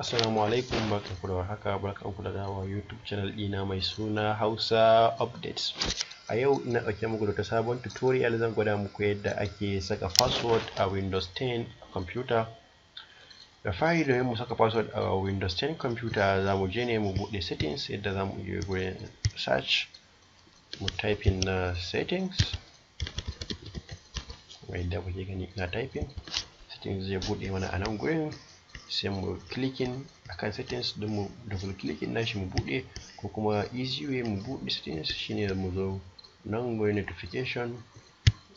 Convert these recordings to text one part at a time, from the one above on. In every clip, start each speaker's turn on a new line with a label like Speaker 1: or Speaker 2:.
Speaker 1: Assalamu alaikum, barkanku da warhaka, barkanku da dawowa YouTube channel ɗina mai suna Hausa Updates. A yau ina ɗauke muku da wata sabon tutorial. Zan gwada muku yadda ake saka password a Windows 10 computer. Da fari, domin mu saka password a Windows 10 computer, za mu je ne mu buɗe settings. Yadda za mu je gurin search, mu typing na settings. Yadda kuke gani ina typing settings, zai buɗe mana a nan gurin. Sai mu clicking akan settings don mu double clicking nashi mu buɗe, ko kuma easy way mu buɗe settings shine mu zo nan gurin notification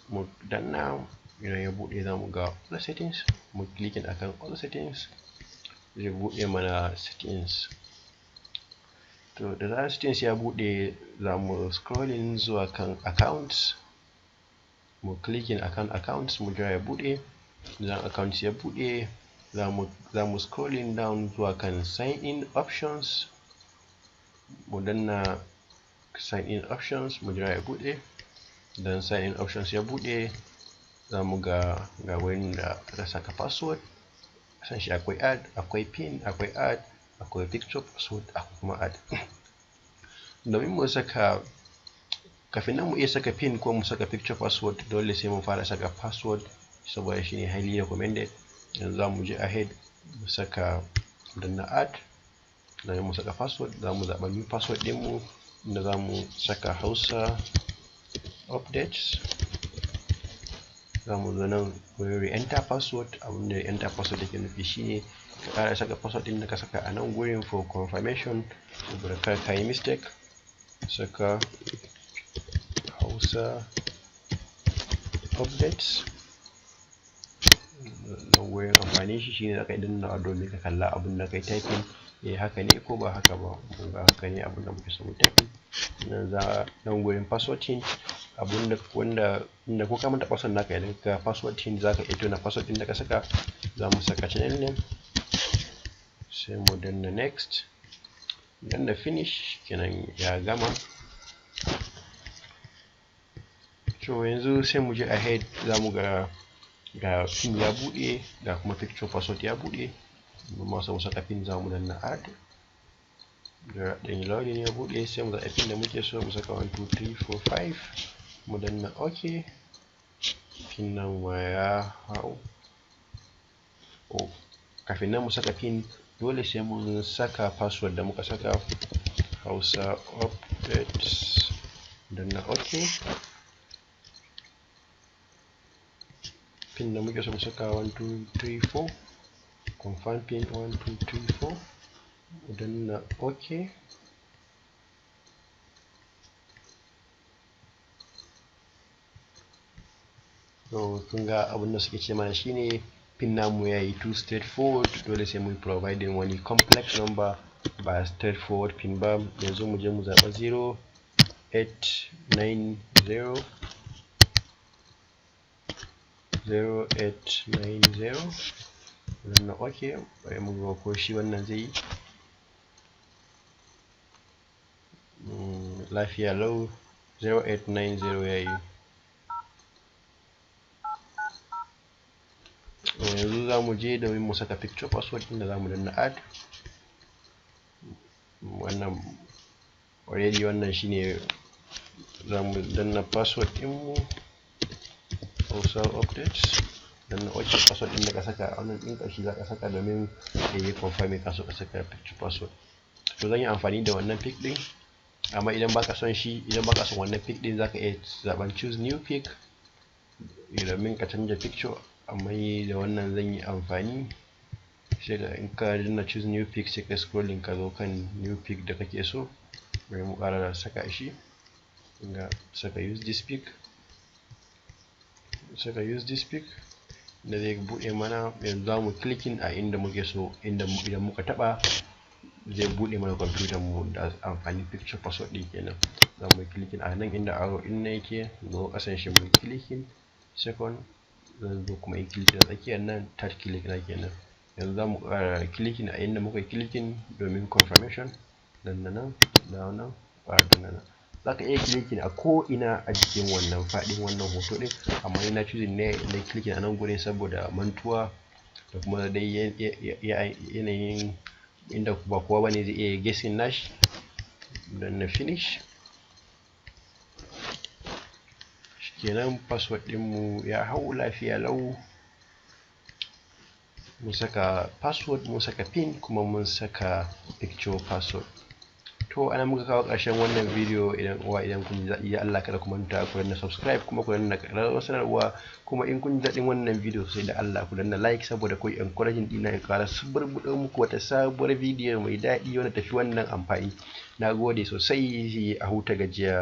Speaker 1: mu danna. Idan ya buɗe, za mu ga all settings. Mu clicking akan all settings, zai buɗe mana settings. To, da zarar settings ya buɗe, za mu scrolling zuwa kan accounts, mu clicking akan accounts, mu jira ya buɗe. Idan accounts ya buɗe, za mu scrolling down zuwa kan sign in options, mu danna sign in options, mu jira ya buɗe. Idan sign in options ya buɗe, za mu ga wurin da aka saka password. Kasan shi akwai add, akwai pin, akwai add, akwai picture password, akwai kuma add. Domin mu saka, kafin nan mu iya saka pin ko mu saka picture password, dole sai mun fara saka password, saboda shine highly recommended. Yanzu za mu je ahead mu saka, danna add domin mu saka password. Za mu zaɓa new password ɗinmu, inda za mu saka Hausa Updates. Za mu zo nan wurin re-enter password. Abinda re-enter password yake nufi shine ka ƙara saka password ɗin da ka saka a nan gurin for confirmation, saboda kar ka yi mistake. Saka Hausa Updates nan gurin. Amfanin shi shine zaka iya dannawa domin ka kalla abin da kai typing, eh, haka ne ko ba haka ba. Mun ga haka ne abin da muke so mu typing. Nan za nan gurin password hint, abun da wanda inda ko ka manta password naka, idan ka password hint, zaka iya tuna password ɗin da ka saka. Za mu saka channel name, sai mu danna next, danna finish. Kenan ya gama. To, yanzu sai mu je ahead. Za mu ga pin ya buɗe, ga kuma picture password ya buɗe. Mun so mu saka pin, za mu danna add. Da ɗan loading ya buɗe, sai mu zaɓi pin da muke so mu saka, 1 2 3 4 5, mu danna ok. Pin nan ma ya hau. Oh, kafin nan mu saka pin, dole sai mun saka password da muka saka, Hausa Updates, danna ok. Pin da muke so mu saka, 1 2 3 4, confirm pin 1 2 3 4, mu danna ok. So kun ga abin da suke ce mana shine pin namu yayi too straightforward, dole sai mun providing wani complex number, ba straightforward pin ba. Yanzu mu je mu zaɓa 0 8 9 0 0 8 9 0, danna ok. Bari mu ga ko shi wannan zai yi lafiya lau. 0890 yayi. Yanzu za mu je domin mu saka picture password, inda za mu danna add. Wannan already, wannan shine. Za mu danna password ɗinmu, Hausa Updates, danna ok. Password ɗin da ka saka a wannan ɗin ƙarshe za ka saka domin ya yi confirming ka so ka saka picture password. To, zan yi amfani da wannan pic ɗin, amma idan baka son shi, idan baka son wannan pic ɗin, zaka iya zaɓen choose new pic domin ka canja picture, amma da wannan zan yi amfani. Sai ka, in ka danna choose new pic, sai ka scrolling ka zo kan new pic da kake so. Bari mu ƙara saka shi. Ga saka use this pic, saka use this pic da zai buɗe mana. Yanzu za mu clicking a inda muke so, inda idan muka taɓa zai buɗe mana kwamfutar mu da amfani picture password ɗin kenan. Za mu yi clicking a nan inda arrow ɗin nan yake, zo ƙasan shi mu yi clicking. Second, zan zo kuma yi clicking a tsakiyar nan, third click na kenan. Yanzu za mu ƙara clicking a inda muka yi clicking domin confirmation. Danna nan, dawo nan, ƙara danna nan. Za ka iya clicking a ko ina a jikin wannan faɗin wannan hoto ɗin, amma ni na choosing ne na clicking a nan gurin saboda mantuwa. Da kuma dai yanayin inda ba kowa bane zai iya guessing nashi. Danna finish. Shikenan, password ɗinmu ya hau lafiya lau. Mun saka password, mun saka pin, kuma mun saka picture password. To, ana muka kawo ƙarshen wannan bidiyo. Idan uwa, idan kun ji daɗi, ya Allah, kada ku manta ku danna subscribe, kuma ku danna ƙararrawar sanarwa. Kuma in kun ji daɗin wannan bidiyo sosai, da Allah ku danna like, saboda ku encouraging ɗina in ƙara suburbuɗo muku wata sabuwar bidiyo mai daɗi wanda tafi wannan amfani. Na gode sosai, a huta gajiya.